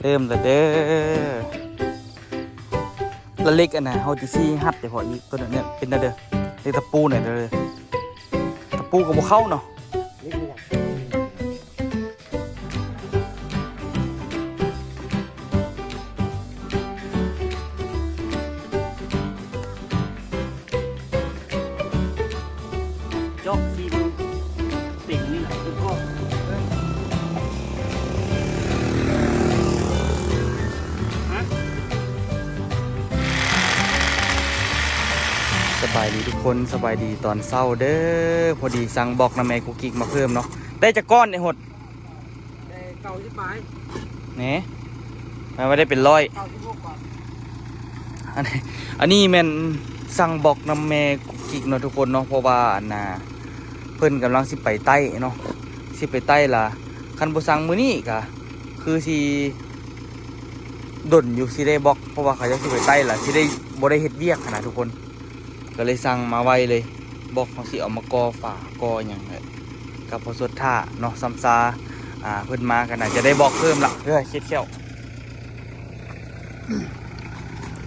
ເລີ່ມແລ້ວເດີ. ລະເຫຼັກອັນນະ ເຮົາຊິຊີ້ຮັດເດ ເພາະອີກໂຕນັ້ນເປັນແນວເດີ ເຫຼັກຕະປູນີ້ເດີ ຕະປູກໍບໍ່ເຂົ້າເນາະ. ເຈາະຊີເບິ່ງ ເປັນນີ້ແຫຼະ ເປັນກ້ອນ. ສະບາຍດີທຸກຄົນ ສະບາຍດີຕອນເຊົ້າເດີ. ພໍດີສັ່ງບລັອກນຳແມ່ກຸກກິກມາເພີ່ມເນາະ. ໄດ້ຈັກກ້ອນໄອ້ຫົດ? ໄດ້ເກົ້າສິບປາຍ ແໜ ແປວ່າໄດ້ເປັນຮ້ອຍ ເກົ້າສິບຫົກບາດ. ອັນນີ້ ອັນນີ້ແມ່ນສັ່ງບລັອກນຳແມ່ກຸກກິກເນາະທຸກຄົນເນາະ ເພາະວ່າອັນນ່າ ເພິ່ນກຳລັງຊິໄປໃຕ້ເນາະ ຊິໄປໃຕ້ລະ ຄັນບໍ່ສັ່ງມື້ນີ້ກະຄືຊິດົນຢູ່ ຊິໄດ້ບລັອກ ເພາະວ່າເຂົາເຈົ້າຊິໄປໃຕ້ລະ ຊິໄດ້ ບໍ່ໄດ້ເຮັດວຽກຫັ້ນນະທຸກຄົນ. ກໍເລີຍສັ່ງມາໄວເລີຍ ບລັອກເຮົາຊິເອົາມາກໍ່ຝາກໍ່ຫຍັງແຫຼະ ກໍພໍສົດຖ້າເນາະ ຊຳຊາ ອ່າ ເພິ່ນມາກໍໜ້າຈະໄດ້ບລັອກເພີ່ມລະ. ເອີ ເຊັດແຂ້ວ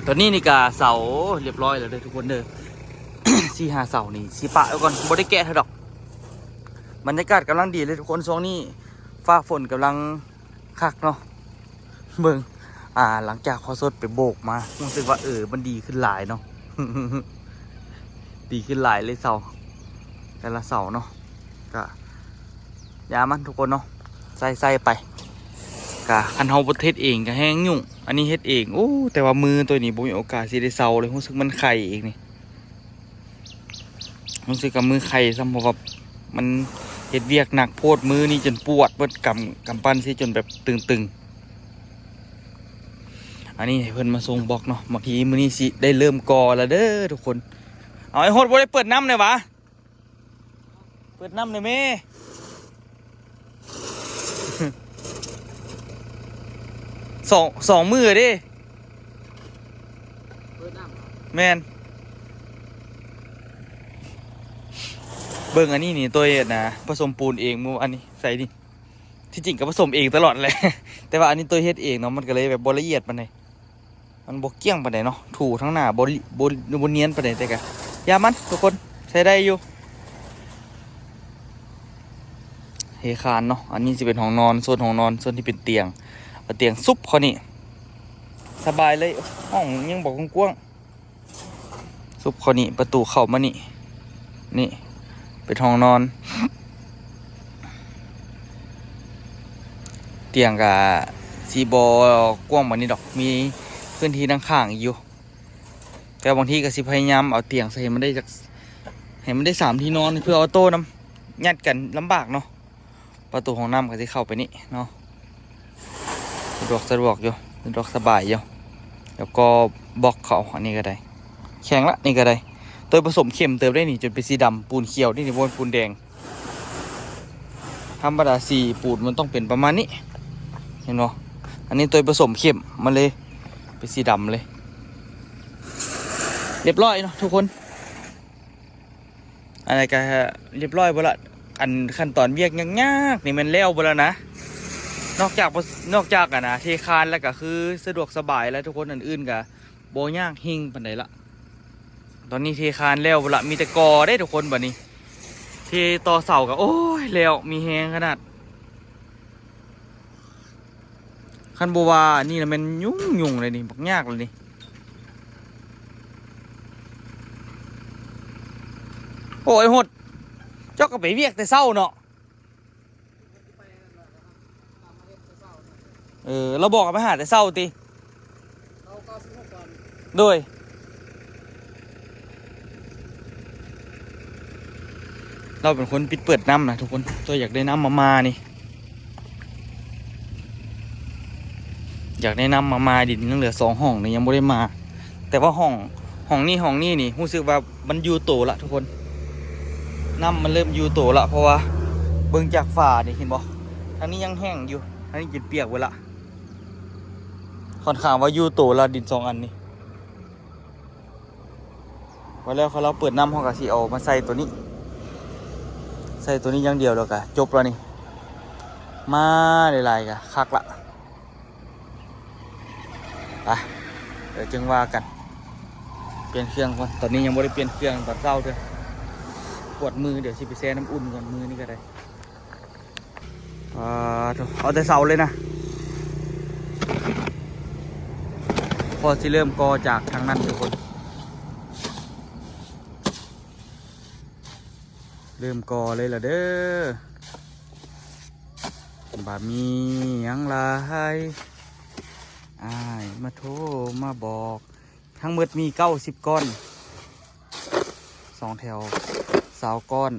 ຕອນນີ້ນີ້ກະເສົາຮຽບຮ້ອຍແລ້ວເດີທຸກຄົນເດີ ສີ່ຫ້າເສົານີ້ຊິປະໄວ້ກ່ອນ ບໍ່ໄດ້ແກະເທື່ອດອກ. ບັນຍາກາດກຳລັງດີເລີຍທຸກຄົນ ຊ່ວງນີ້ຟ້າຝົນກຳລັງ ຄັກເນາະ. ເບິ່ງ ອ່າ ຫຼັງຈາກພໍ່ສົດໄປໂບກມາ ຮູ້ສຶກວ່າ ເອີ ມັນດີຂຶ້ນຫຼາຍເນາະ ດີຂຶ້ນຫຼາຍເລີຍເສົາ ແຕ່ລະເສົາເນາະ. ກະຢ່າມັນທຸກຄົນເນາະ ໃຊ້ໆໄປ. ກະຄັນເຮົາບໍ່ເຮັດເອງກະແຮງຫຍຸ້ງ ອັນນີ້ເຮັດເອງ. ໂອ້ ແຕ່ວ່າມືໂຕນີ້ບໍ່ມີໂອກາດຊິໄດ້ເຊົາເລີຍ ຮູ້ສຶກມັນໄຄອີກນີ້. ຮູ້ສຶກວ່າມືໄຄຊ້ຳ ເພາະວ່າມັນເຮັດວຽກໜັກໂພດ ມືນີ້ຈົນປວດເບິດ ກຳ ກຳປັ້ນຊີ້ຈົນແບບຕຶງໆ. ອັນນີ້ໃຫ້ເພິ່ນມາສົ່ງບລັອກເນາະ ບາງທີມື້ນີ້ຊິໄດ້ເລີ່ມກໍ່ແລ້ວເດີທຸກຄົນ. ເອົາ ໄອ້ໂຫດ ບໍ່ໄດ້ເປີດນ້ຳແດ່ຫວາ? ເປີດນ້ຳແດ່ແມ່. ສອງ ສອງມື້ເດ້. ເປີດນ້ຳ ແມ່ນ. ເບິ່ງອັນນີ້ນີ້ ໂຕຍອັນນະ ປະສົມປູນເອງມື້ວານນີ້ ໃສ່ນີ້. ທີ່ຈິງກໍປະສົມເອງຕະຫຼອດແຫຼະ ແຕ່ວ່າອັນນີ້ໂຕຍເຮັດເອງເນາະ ມັນກໍເລີຍແບບບໍ່ລະອຽດປານໃດ. ມັນບໍ່ກ້ຽງປານໃດເນາະ ຖູທາງໜ້າບໍ່ ບໍ່ ບໍ່ນຽນປານໃດ ແຕ່ກະຢ່າມັນທຸກຄົນ ໃຊ້ໄດ້ຢູ່. ເຮຄານເນາະ ອັນນີ້ຊິເປັນຫ້ອງນອນ ໂຊນຫ້ອງນອນ ໂຊນທີ່ເປັນຕຽງ ເອົາຕຽງຊຸບເຂົ້ານີ້ ສະບາຍເລີຍ. ຫ້ອງຍັງບໍ່ກວ້າງໆ ຊຸບເຂົ້ານີ້ ປະຕູເຂົ້າມານີ້ ນີ້ເປັນຫ້ອງນອນ. ຕຽງກະຊິບໍ່ກວ້າງປານນີ້ດອກ ມີພື້ນທີ່ດ້ານຂ້າງອີກຢູ່ ແຕ່ບາງທີກະຊິພະຍາຍາມເອົາຕຽງໃສ່ໃຫ້ມັນໄດ້ຈັກ ໃຫ້ມັນໄດ້ສາມທີ່ນອນ ເພື່ອເອົາໂຕະນຳ ຍັດກັນລຳບາກເນາະ. ປະຕູຫ້ອງນ້ຳກະຊິເຂົ້າໄປນີ້ເນາະ ສະດວກ ສະດວກຢູ່ ສະດວກສະບາຍຢູ່. ແລ້ວກໍບລັອກເຂົ້າ ອັນນີ້ກະໄດ້ ແຂງລະ ນີ້ກະໄດ້. ໂຕຍປະສົມເຂັ້ມເຕີບໄດ້ນີ້ ຈົນເປັນສີດຳ ປູນຂຽວນີ້ ນີ້ບໍ່ແມ່ນປູນແດງ. ທຳມະດາສີປູນມັນຕ້ອງເປັນປະມານນີ້ ເຫັນບໍ່? ອັນນີ້ໂຕຍປະສົມເຂັ້ມ ມັນເລີຍເປັນສີດຳເລີຍ. ຮຽບຮ້ອຍເນາະທຸກຄົນ ອັນນັ້ນກະຮຽບຮ້ອຍເບິດລະ. ອັນຂັ້ນຕອນວຽກຍາກໆນີ້ແມ່ນແລ້ວເບິດລະນະ ນອກຈາກ ນອກຈາກອັນນະ ເທຄານແລ້ວກະຄືສະດວກສະບາຍແລ້ວທຸກຄົນ ອັນອື່ນກະບໍ່ຍາກຮິງປານໃດລະ. ຕອນນີ້ເທຄານແລ້ວພຸ້ນລະ ມີແຕ່ກໍ່ເດ້ທຸກຄົນ. ບາດນີ້ເທຕໍ່ເສົາກະ ໂອ້ຍ ແລ້ວມີແຮງຂະໜາດ. ຄັນບໍ່ວ່ານີ້ລະແມ່ນຫຍຸ້ງໆເລີຍນີ້ ບັກຍາກເລີຍນີ້. ໂອ້ຍ ໂຫດ ເຈົ້າກະໄປວຽກແຕ່ເຊົ້າເນາະ. ເອີ ລາວບອກໃຫ້ໄປຫາແຕ່ເຊົ້າຕິ? ໂດຍ ລາວເປັນຄົນປິດເປີດນ້ຳນະທຸກຄົນ. ໂຕຢາກໄດ້ນ້ຳມາມ່ານີ້ ຢາກໄດ້ນ້ຳມາມ່າ. ດິນຍັງເຫຼືອສອງຮ່ອງນີ້ ຍັງບໍ່ໄດ້ມາ. ແຕ່ວ່າຮ່ອງ ຮ່ອງນີ້ ຮ່ອງນີ້ນີ້ ຮູ້ສຶກວ່າມັນຢູ່ໂຕລະທຸກຄົນ. ນ້ຳມັນເລີ່ມຢູ່ໂຕລະ ເພາະວ່າເບິ່ງຈາກຝານີ້ ເຫັນບໍ່? ທາງນີ້ຍັງແຫ້ງຢູ່ ທາງນີ້ຈົນປຽກເບິດລະ. ຂ້ອນຂ້າງວ່າຢູ່ໂຕລະ ດິນສອງອັນນີ້. ວ່າແລ້ວ ຄັນລາວເປີດນ້ຳ ເຮົາກະຊິເອົາມາໃສ່ໂຕນີ້ ໃສ່ໂຕນີ້ຢ່າງດຽວ ແລ້ວກະຈົບລະນີ້. ມາຫຼາຍໆກະຄັກລະ. ໄປ ດຽວຈຶ່ງວ່າກັນ ປ່ຽນເຄື່ອງກ່ອນ. ຕອນນີ້ຍັງບໍ່ໄດ້ປ່ຽນເຄື່ອງຕອນເຊົ້າເທື່ອ ປວດມື. ດຽວຊິໄປແຊ່ນ້ຳອຸ່ນກ່ອນ ມື້ນີ້ກໍໄດ້. ອ່າ ເອົາແຕ່ເຊົ້າເລີຍນະ ພໍຊິເລີ່ມກໍ່ຈາກທາງນັ້ນທຸກຄົນ. ເລີ່ມກໍ່ເລີຍລະເດີ. ບໍ່ມີຫຍັງຫຼາຍ ອ້າຍມາໂທມາບອກ. ທັງໝົດມີເກົ້າສິບກ້ອນ ສອງແຖວຊາວກ້ອນ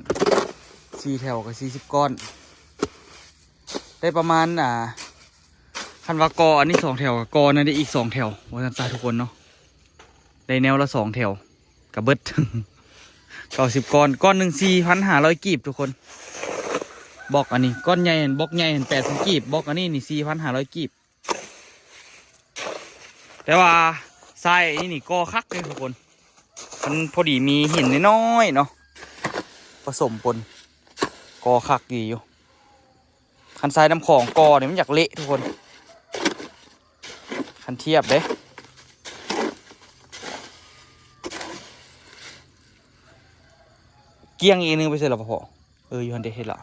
ສີ່ແຖວກໍສີ່ສິບກ້ອນ ໄດ້ປະມານ ອ່າ ຄັນວ່າກໍ່ອັນນີ້ສອງແຖວ ກໍກໍ່ນັ້ນໄດ້ອີກສອງແຖວ ວ່າຊັ້ນຊະທຸກຄົນເນາະ. ໄດ້ແນວລະສອງແຖວ ກະເບິດ ເກົ້າສິບກ້ອນ. ກ້ອນໜຶ່ງສີ່ພັນຫ້າຮ້ອຍກີບທຸກຄົນ. ບລັອກອັນນີ້ ກ້ອນໃຫຍ່ຫັ້ນ ບລັອກໃຫຍ່ຫັ້ນແປດພັນກີບ ບລັອກອັນນີ້ນີ້ສີ່ພັນຫ້າຮ້ອຍກີບ. ແຕ່ວ່າຊາຍນີ້ນີ້ກໍ່ຄັກເດ້ທຸກຄົນ ມັນພໍດີມີຫີນນ້ອຍໆເນາະ ປະສົມປົນ ກໍ່ຄັກດີຢູ່. ຄັນຊາຍນ້ຳຂອງກໍ່ນີ້ມັນຢາກເລະທຸກຄົນ ຄັນທຽບເດ້. ກ້ຽງອີກໜຶ່ງໄປໃສລະພໍ່? ເອີ ຢູ່ຫັ້ນເດ້ ເຫັນລະ.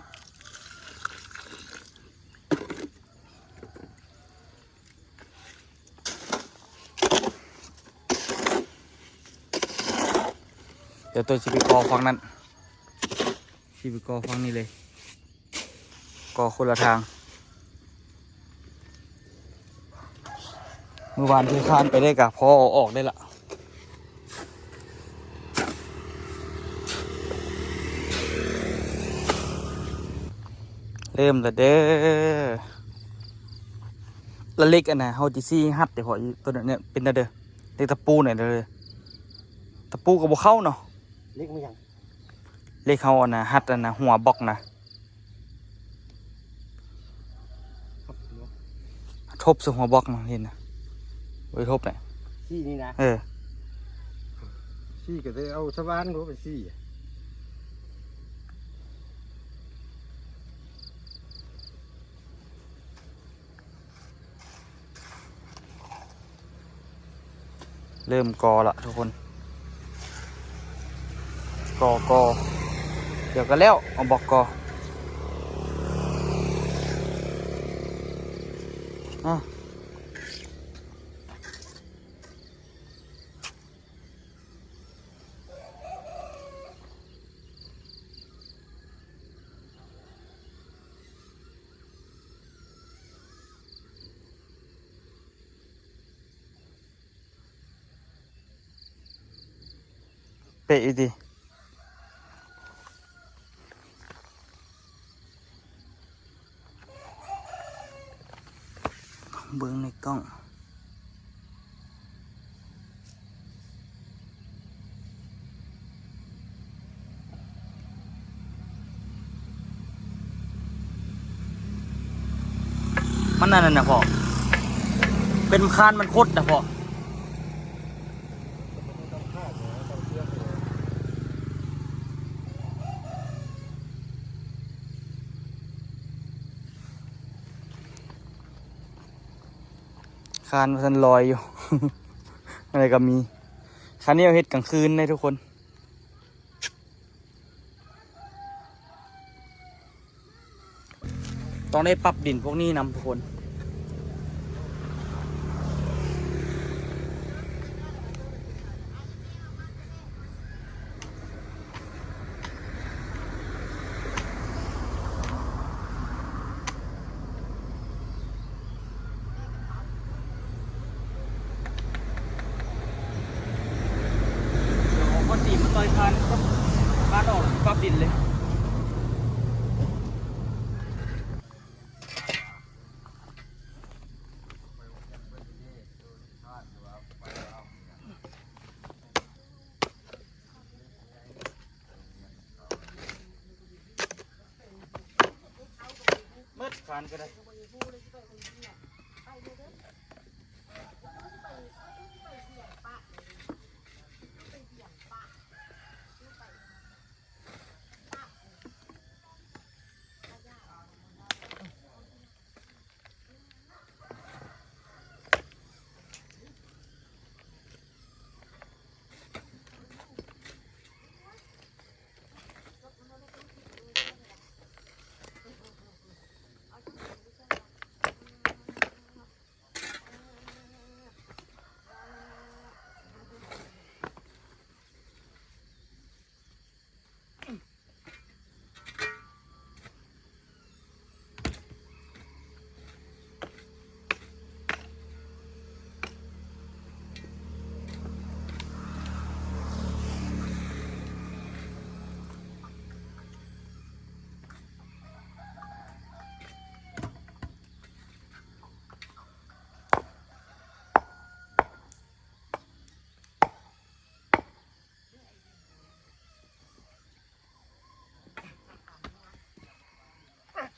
ດຽວໂຕຊິໄປກໍ່ຝັ່ງນັ້ນ ຊິໄປກໍ່ຝັ່ງນີ້ເລີຍ ກໍ່ຄົນລະທາງ. ມື້ວານທີ່ຄານໄປໄດ້ກະພໍເອົາອອກໄດ້ລະ. ເລີ່ມລະເດີ ລະເຫຼັກອັນນະ ເຮົາຊິຊີ້ຮັດເດພໍ ໂຕນັ້ນເປັນແນວເດີ ເຫຼັກຕະປູນັ້ນເດີ ຕະປູກໍບໍ່ເຂົ້າເນາະ. ເຫຼັກມັນຫຍັງ? ເຫຼັກເຮົາອັນນະ ຮັດອັນນະ ຫົວບລັອກນະ ທົບໃສ່ຫົວບລັອກນະ ເຫັນນະ ໄວ້ທົບນະ ຊີ້ນີ້ນະ ເອີ ຊີ້ກໍໄດ້ເອົາສະຫວ່ານກໍໄປຊີ້. ເລີ່ມກໍ່ລະທຸກຄົນ ກໍ່ ກໍ່ ດຽວກໍແລ້ວ ເອົາບລັອກກໍ່ ອາ. ເປະຢູ່ຕິ ເບິ່ງໃນກ້ອງ. ມັນອັນນັ້ນນະພໍ່ ເປັນຄານມັນຄົດນະພໍ່ ຄານມັນລອຍຢູ່ ອັນໃດກໍມີ ຄານນີ້ເຮົາເຮັດກາງຄືນເດ້ທຸກຄົນ. ຕ້ອງໄດ້ປັບດິນພວກນີ້ນຳທຸກຄົນ. ເອົາກ້ອນຕີນມາຕ່ອຍຄານ ຄານອອກ ປັບດິນເລີຍ. ໝົດຄານກໍໄດ້.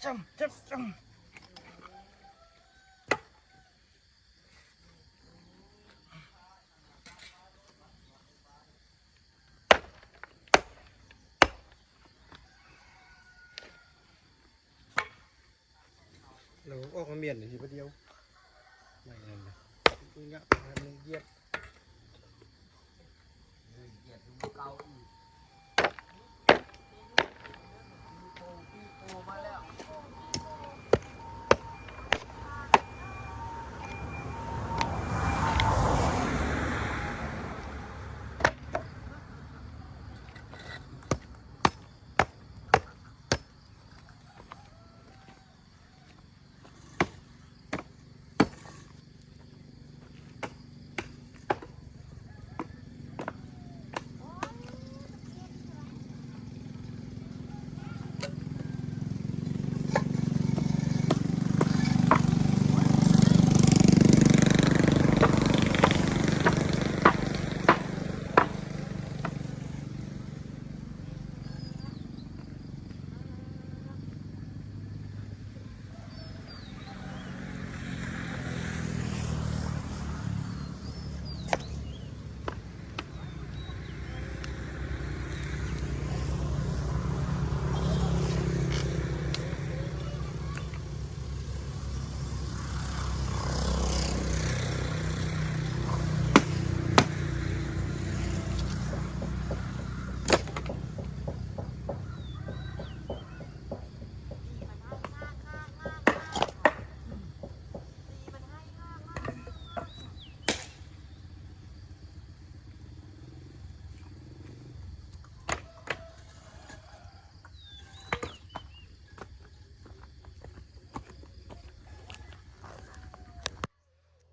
ຈ້ຳ ຈ້ຳ ຈ້ຳ. ແລ້ວອອກມາມ້ຽນນີ້ບາດດຽວ ໄມ້ນັ້ນນະ ຍາກ ໜຶ່ງຢຽບ.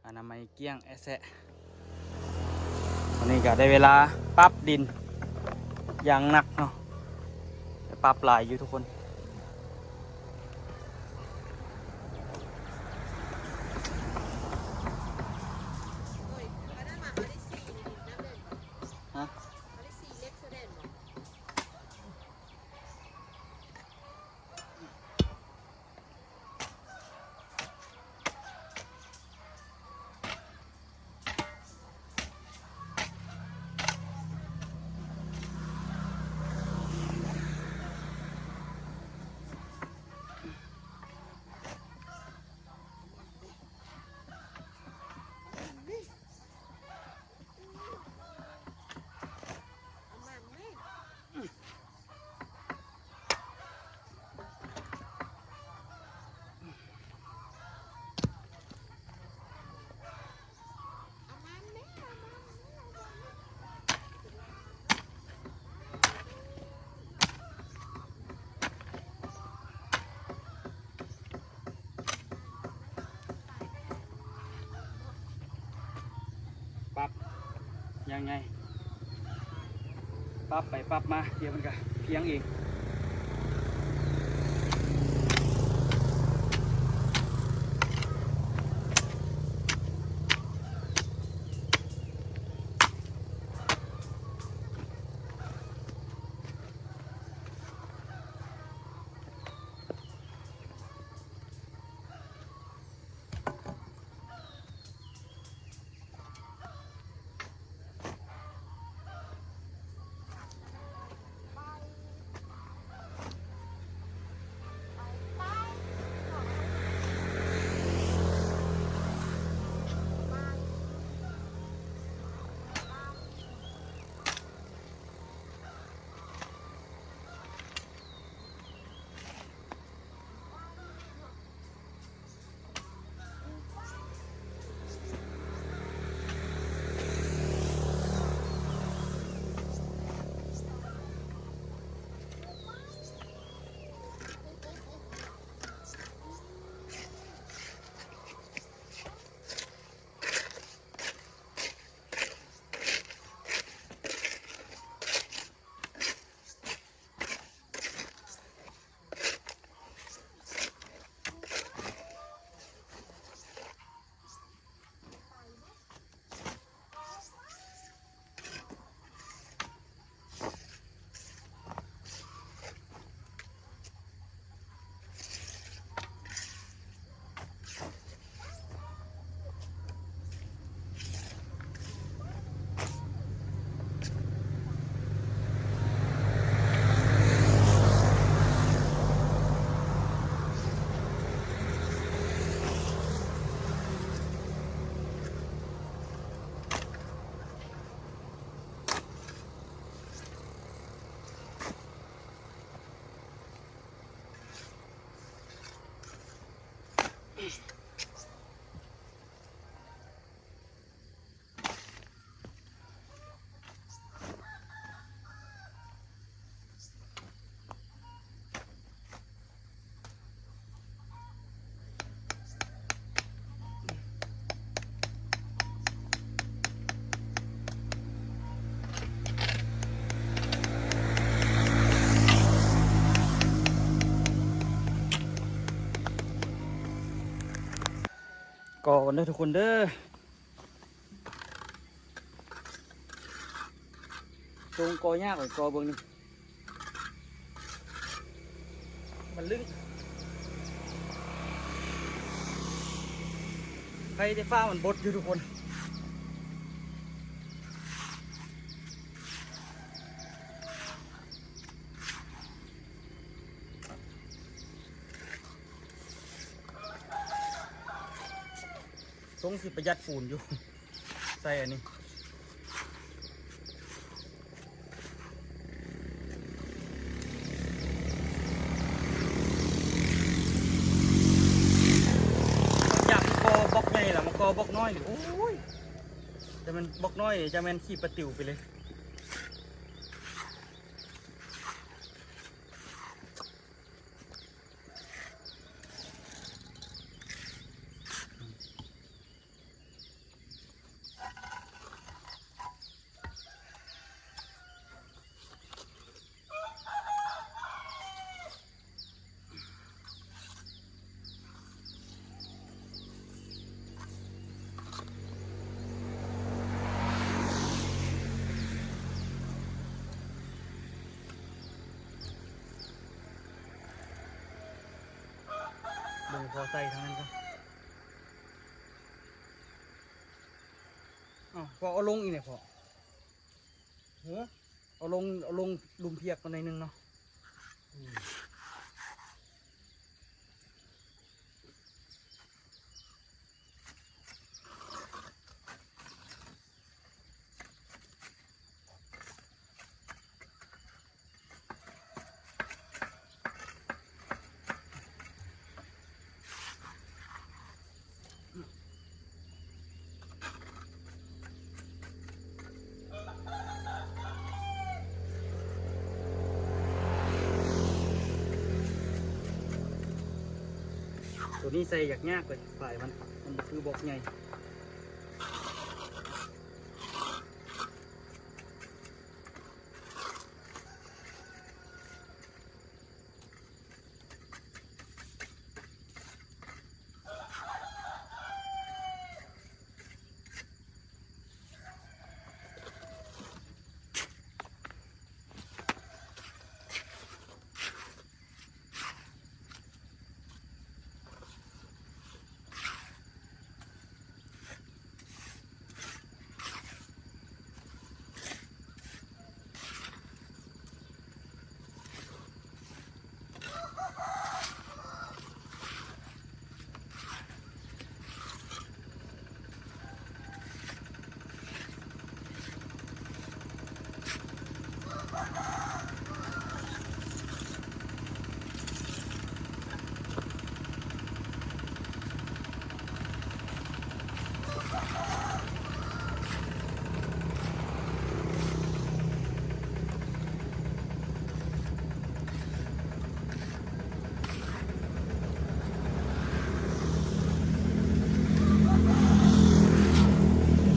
ອະນາໄມກ້ຽງແອະແຊະ. ຕອນນີ້ກະໄດ້ເວລາປັບດິນຢ່າງໜັກເນາະ, ໄດ້ປັບຫຼາຍຢູ່ທຸກຄົນ. ຮະ? ປັບຢ່າງໃຫຍ່ ປັບໄປປັບມາ ດຽວມັນກະພຽງເອງ. ສະບາຍ ຄົນເດີທຸກຄົນເດີ ຊົງກໍຍາກ ໄປກໍເບິ່ງນີ້ ມັນລຶ້ງ ໄຟໄດ້ຟ້າມັນບົດຢູ່ທຸກຄົນ. ຊົງຊິປະຢັດປູນຢູ່ ໃສ່ອັນນີ້ ຈາກກໍບລັອກໃຫຍ່ລະມາກໍບລັອກນ້ອຍນີ້ ໂອ້ຍ ຈະແມ່ນບລັອກນ້ອຍນີ້ ຈະແມ່ນຂີ້ປະຕິວໄປເລີຍ. ເບິ່ງພໍໃສ່ທາງນັ້ນກ່ອນ ເອົາ ພໍເອົາລົງອີກແຫຼະພໍ ເອີ ເອົາລົງ ເອົາລົງລຸ່ມພຽກມາໜ້ອຍໜຶ່ງເນາະ ອືມ. ໂຕນີ້ໃສ່ຍາກໆ ເລີຍ ປາຍມັນ ມັນບໍ່ຄືບລັອກໃຫຍ່.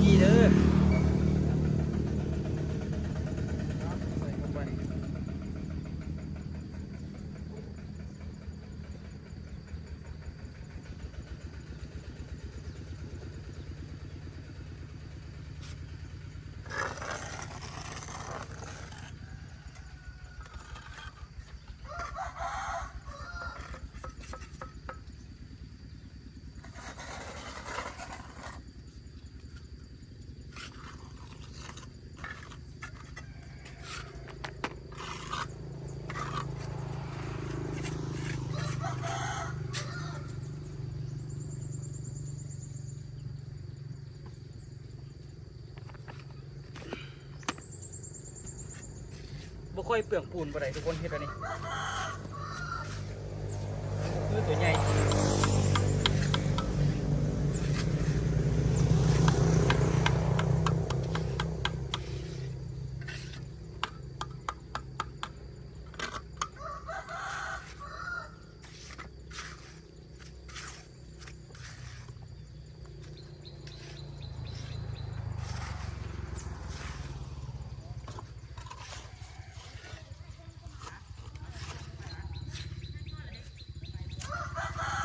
ນີ້ເດີ ໃສ່ເຂົ້າໄປ. ບໍ່ຄ່ອຍເປືອງປູນປານໃດທຸກຄົນ ເຮັດແບບນີ້ ຄືຕົວໃຫຍ່.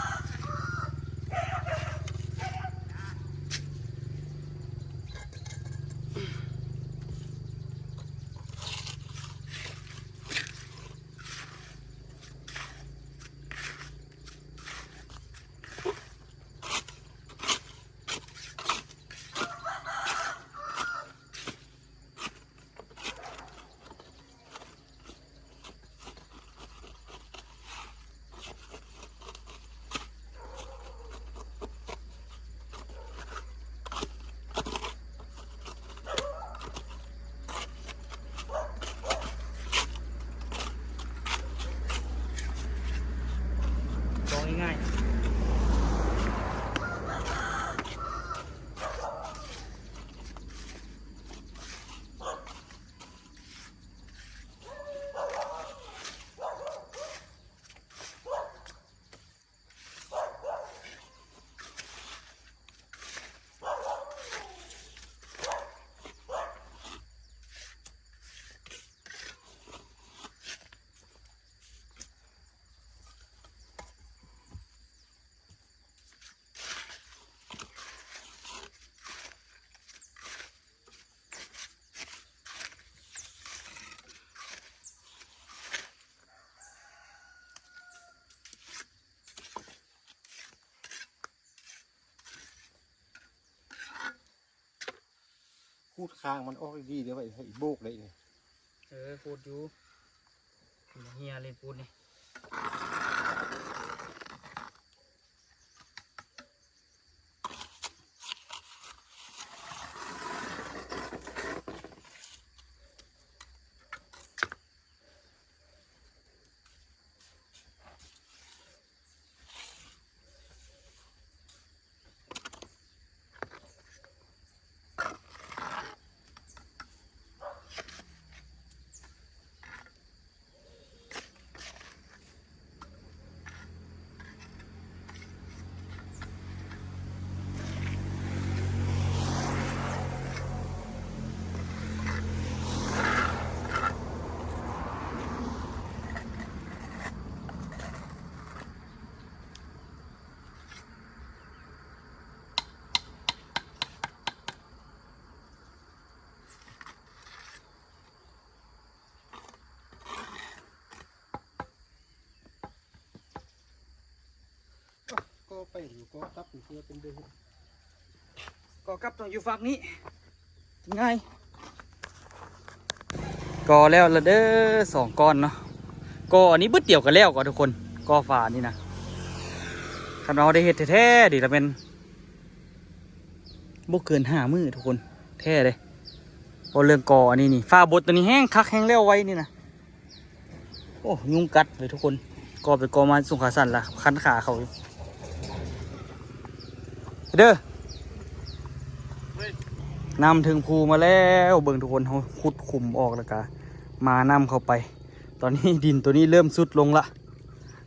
ໂ ຂູດຄາງມັນອອກດີໆ ເດີ ໄວ້ໃຫ້ອີໂບກໄດ້ນີ້. ເອີ ຂູດຢູ່ ເຫຍເລີຍປູນນີ້. ກໍໄປຢູ່ ກໍກັບຢູ່ເພື່ອເປັນເດີ ກໍກັບຕ້ອງຢູ່ຝັ່ງນີ້ ງ່າຍ. ກໍແລ້ວລະເດີ ສອງກ້ອນເນາະ. ກໍອັນນີ້ບຶດດຽວກໍແລ້ວກໍທຸກຄົນ ກໍຝານີ້ນະ. ຄັນວ່າເຮົາໄດ້ເຮັດແທ້ໆ ນີ້ລະແມ່ນບໍ່ເກີນຫ້າມື້ທຸກຄົນ ແທ້ເດ້. ເວົ້າເລື່ອງກໍອັນນີ້ນີ້ ຝາບົດຕົວນີ້ແຮງຄັກແຮງແລ້ວໄວນີ້ນະ. ໂອ້ ຍຸງກັດເລີຍທຸກຄົນ ກໍໄປກໍມາ ສົງຂາສັ້ນລະ ຄັນຂາເຂົາຢູ່ເດີ. ນ້ຳເທິງພູມາແລ້ວ ເບິ່ງທຸກຄົນ ເຮົາຂຸດຂຸມອອກ ແລ້ວກະມານ້ຳເຂົ້າໄປ. ຕອນນີ້ດິນໂຕນີ້ເລີ່ມຊຸດລົງລະ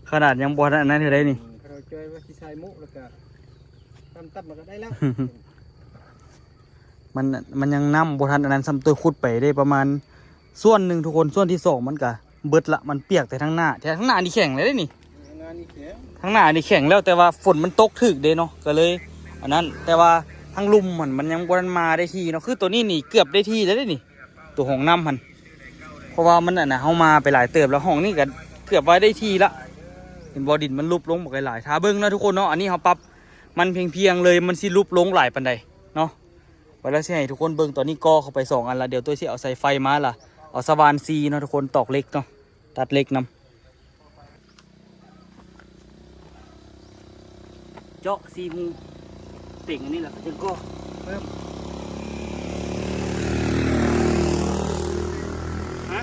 ຂະໜາດຍັງບໍ່ທັນອັນນັ້ນເທື່ອໃດນີ້. ເຂົາເຈົ້າວ່າຊິໃສ່ໝູກ ແລ້ວກະຕ່ຳໆ ແລ້ວກະໄດ້ແລ້ວ. ມັນ ມັນຍັງນ້ຳບໍ່ທັນອັນນັ້ນຊ້ຳ ໂຕຂຸດໄປໄດ້ປະມານສ່ວນໜຶ່ງທຸກຄົນ ສ່ວນທີສອງມັນກະເບິດລະ ມັນປຽກແຕ່ທາງໜ້າ ແຕ່ທາງໜ້ານີ້ແຂງແລ້ວເດ້ນີ້. ທາງໜ້ານີ້ແຂງ ທາງໜ້ານີ້ແຂງແລ້ວ ແຕ່ວ່າຝົນມັນຕົກຖືກເດ້ເນາະ ກະເລີຍອັນນັ້ນ. ແຕ່ວ່າທາງລຸ່ມຫັ້ນ ມັນຍັງບໍ່ທັນມາໄດ້ທີ່ເນາະ ຄືໂຕນີ້ນີ້ເກືອບໄດ້ທີ່ແລ້ວເດ້ນີ້ ໂຕຫ້ອງນ້ຳຫັ້ນ. ເພາະວ່າມັນອັນນະ ເຮົາມາໄປຫຼາຍເຕີບແລ້ວ ຫ້ອງນີ້ກະເກືອບວ່າໄດ້ທີ່ລະ. ເຫັນບໍ່ ດິນມັນຫຼຸບລົງບັກຫຼາຍໆ ຖ້າເບິ່ງເນາະທຸກຄົນເນາະ. ອັນນີ້ເຮົາປັບ ມັນພຽງໆ ເລີຍ ມັນຊິຫຼຸບລົງຫຼາຍປານໃດເນາະ. ໄວ້ແລ້ວຊິໃຫ້ທຸກຄົນເບິ່ງ ຕອນນີ້ກໍ່ເຂົ້າໄປສອງອັນລະ ດຽວໂຕ້ຍຊິເອົາສາຍໄຟມາລະ ເອົາສະຫວ່ານຊີເນາະທຸກຄົນ ຕອກເຫຼັກເນາະ ຕັດເຫຼັກນຳ ເຈາະສີ່ຮູ ເຕັງອັນນີ້ລະ ກະຈຶ່ງກໍ່ເພີ່ມ ຮະ.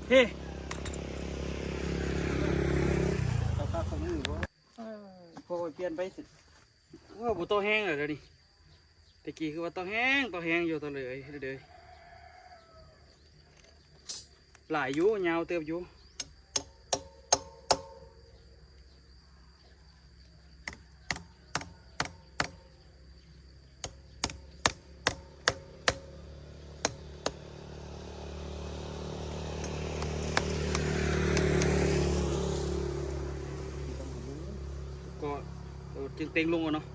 ເພ ເອົາຂາຂອງມືບໍ່? ເອີ ພໍໄປປ່ຽນໄປ ໂອ້ ບໍ່ຕໍ່ແຮງແລ້ວດຽວນີ້. ແຕ່ກີ້ຄືວ່າຕໍ່ແຮງ ຕໍ່ແຮງຢູ່ ຕໍ່ເລີຍ ເລີຍ ຫຼາຍຢູ່ ຍາວເຕີບຢູ່. ກໍ ເອີ ຈຶ່ງເຕັງລົງເອົາເນາະ.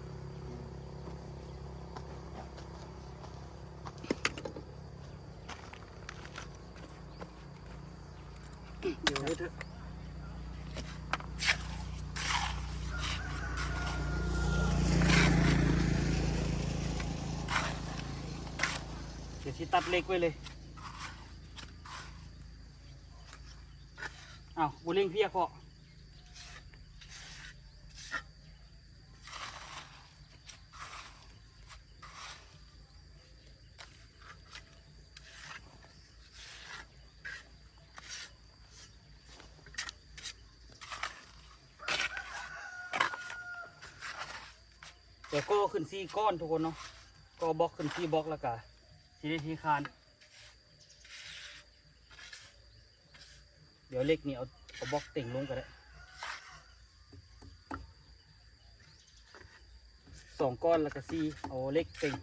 ດຽວເຮັດເຖາະ ດຽວຊິຕັດເຫຼັກໄວ້ເລີຍ. ອ້າວ ບໍ່ເລັ່ງເພຍເຄາະ. ແລ້ວກໍຂຶ້ນສີ່ກ້ອນທຸກຄົນເນາະ ກໍບລັອກຂຶ້ນສີ່ບລັອກ ແລ້ວກະຊິໄດ້ເທຄານ. ດຽວເຫຼັກນີ້ເອົາ ເອົາບລັອກເຕັງລົງກະໄດ້. ສອງກ້ອນ ແລ້ວກໍສີ່ ເອົາເຫຼັກເຕັງ.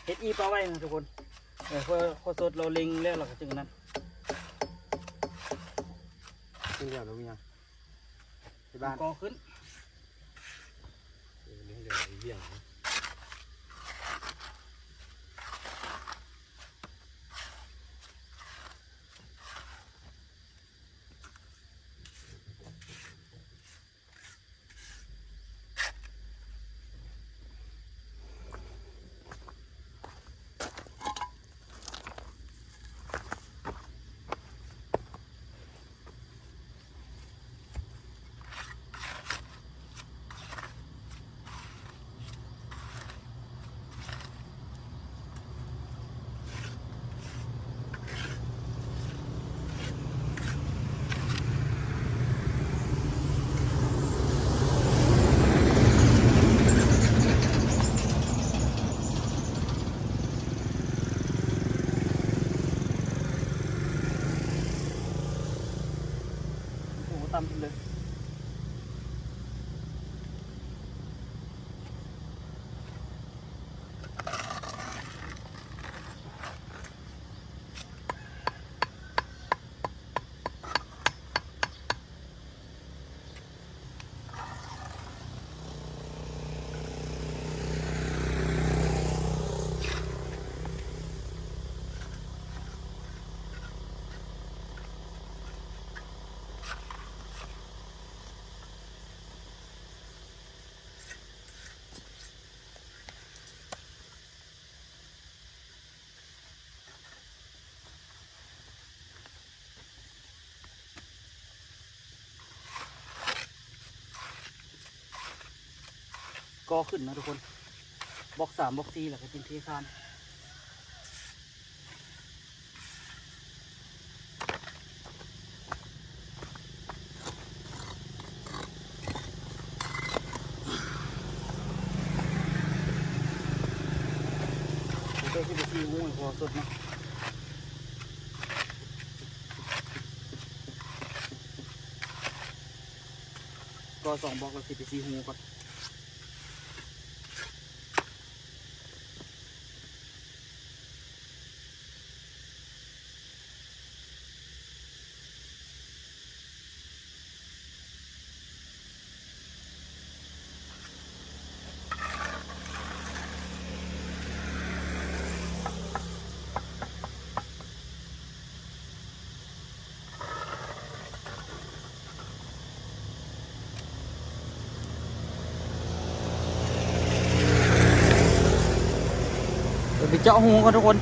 ເຮັດອີ່ປະໄວ້ນະທຸກຄົນ. ເອີ ເພື່ອ ເພື່ອສົດ ເຮົາເລັງແລ້ວ ເຮົາກໍຈຶ່ງນັ້ນ. ຂຶ້ນແລ້ວຫຼືຍັງ? ທີ່ບ້ານ ກໍຂຶ້ນ. ເອີ ນີ້ເດີ ອີ່ຫຍັງ? ໂອ້ ຕ່ຳເລີຍ. ກໍຂຶ້ນນະທຸກຄົນ ບລັອກສາມ ບລັອກສີ່ ແລ້ວກໍຈິງເທຄານ. ເດີ ຊິໄປຊີ້ຫູໃຫ້ພໍສົດເນາະ. ກໍສອງບລັອກ ແລ້ວຊິໄປຊີ້ຫູກ່ອນ. ເດີ ໄປເຈາະຮູກ່ອນທຸກຄົນ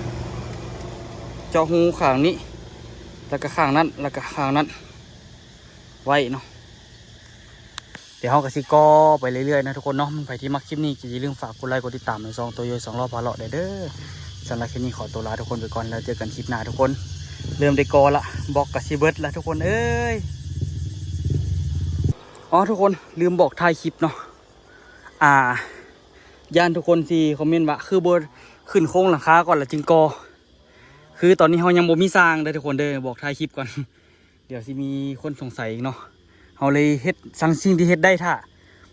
ເຈາະຮູຂ້າງນີ້ ແລ້ວກໍຂ້າງນັ້ນ ແລ້ວກໍຂ້າງນັ້ນໄວ້ເນາະ. ດຽວເຮົາກໍຊິກໍ່ໄປເລື້ອຍໆນະທຸກຄົນເນາະ. ໃຜທີ່ມັກຄລິບນີ້ກໍຢ່າລືມຝາກກົດໄລກົດຕິດຕາມໃນຊ່ອງໂຕໂຍສອງລໍ້ພາເລາະແດ່ເດີ. ສຳລັບຄລິບນີ້ຂໍຕົວລາທຸກຄົນໄປກ່ອນ ແລ້ວເຈີກັນຄລິບໜ້າທຸກຄົນ. ເລີ່ມໄດ້ກໍ່ລະ ບລັອກກໍຊິເບິດລະທຸກຄົນເອີຍ. ອໍ ທຸກຄົນ ລືມບອກທ້າຍຄລິບເນາະ ອ່າ ຢ້ານທຸກຄົນຊິຄອມເມັນວ່າ ຄືບໍ່ຂຶ້ນໂຄງຫຼັງຄາກ່ອນລະຈຶ່ງກໍ່. ຄືຕອນນີ້ເຮົາຍັງບໍ່ມີຊ່າງເດີທຸກຄົນເດີ ບອກທ້າຍຄລິບກ່ອນ. ດຽວຊິມີຄົນສົງໄສອີກເນາະ. ເຮົາເລີຍເຮັດສັງສິ່ງທີ່ເຮັດໄດ້ຖ້າ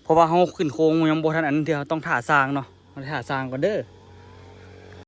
ເພາະວ່າເຮົາຂຶ້ນໂຄງຍັງບໍ່ທັນອັນ ດຽວເຮົາຕ້ອງຖ້າຊ່າງເນາະ. ເຮົາຖ້າຊ່າງກ່ອນເດີ.